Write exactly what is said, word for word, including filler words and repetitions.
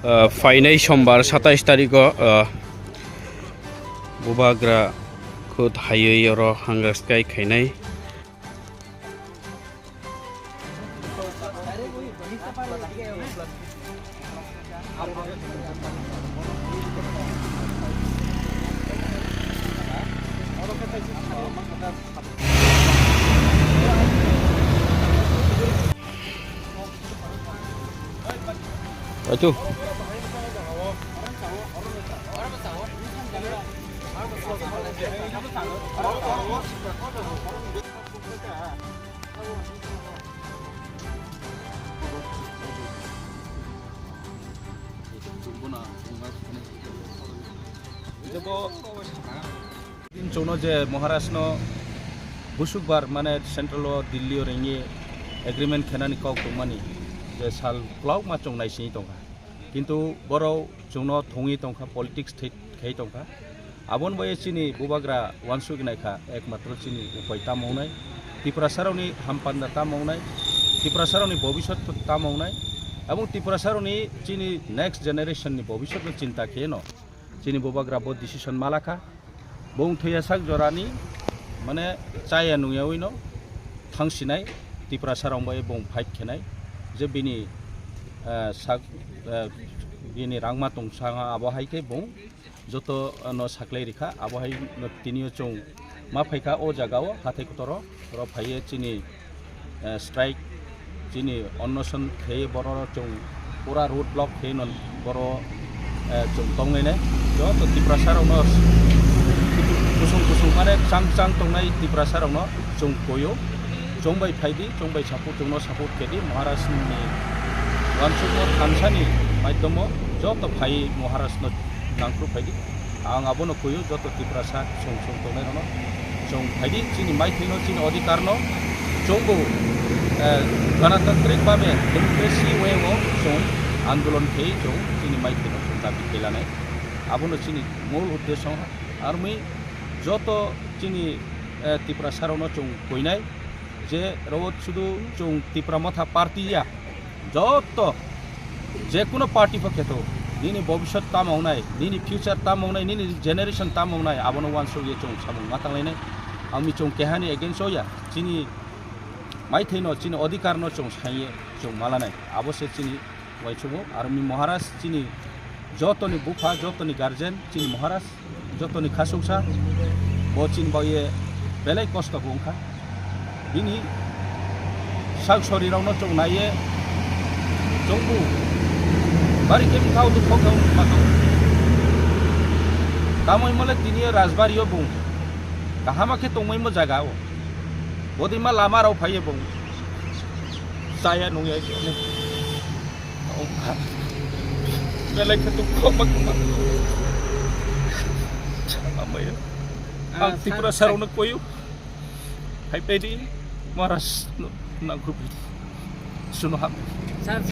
Ah, phainai sombar satais tarikh o, ah, bubagra khud haywi oro hangra skai khainai. Achu. Din chwngno je Maharaj no busukbar mane central o Delhi o ringwi agreement khenani kok tongmani je sal kwlauma chwng naisingwi tongkha. Kintu borok chwngno thwngwi tongkha, politics thwi khai tongkha. Aboni bai chini bubagra uansuk naikha, ekmatro chini upai tamo wngnai, Tiprasarokni hampanda tamo wngnai, Tiprasarokni bobiswt tamo wngnai, aboni Tiprasarokni chini next generation ni bobiswtno chinta kheno chini bubagra bo decision malakha. Bung thwiya sak jorani, mane, chaya nungyawi no thangsinai, Tiprasa rong bai bung fight khenai, je bini, eh, sak, eh, bini rangma tongsa abo hai khe bung joto, eh, no saklai rikha, abo hai no tini o chwng ma phaikha o jaga o hathai kotoro, oro phaiye chini eh, strike chini onnoson khe borok chwng pura road block khe no borok, eh, chwng tonglainai. Joto Tiprasa rokno kusung kusung mane chang chang tongnai Tiprasa rokno chwng koyo. Chwng bai phaidi, chwng bai support, chwngno support kedi Maharaj ni uansukmung thansani maidhomo joto phai Maharaj no nangkru phaidi. Ang abono kuyu joto Tiprasa song song tongnai rokno. Chwng phaidi chini maithaino chini odhikar no chwngbo, eh, ganatantrik babe democracy way o chwng andolon khei chwng chini maithaino chwng dabi khelanai. Abono chini mul uddesyo armi joto chini, eh, Tiprasa rokno chwng kuinai. Je rok sudu chwng Tipra Motha party ya, joto je kuno party pho kheto, nini bobiswt tamo wngnai, nini future tamo wngnai, nini generation tamo wngnai, abono uansuk ye chwng samung ma tanglainai. Ang mi chwng kehani against o ya, chini maithaino, chini odhikar no chwng saiye chwng malanai, abo se chini uaisukmung. Aro mi Maharaj chini jotoni bupha, jotoni guardian, chini Maharaj jotoni khasuksa, bo chini bagwi belai kosto bo wngkha. Bini sak sori rokno chwng naiye chwngbo bari khe bwkhao dukho khe wngma tongo. Tamoni mole tini o Rajbari o bung kahama khe tongmaimo jaga o. Bodima lama rok phaiye bung chaya nungya. Belai khe dukho ma kwma. Amaya. Ang Tiprasa rokno koyo. Hai pedi Maharaj no nangkru pedi. Suno ham. Sir,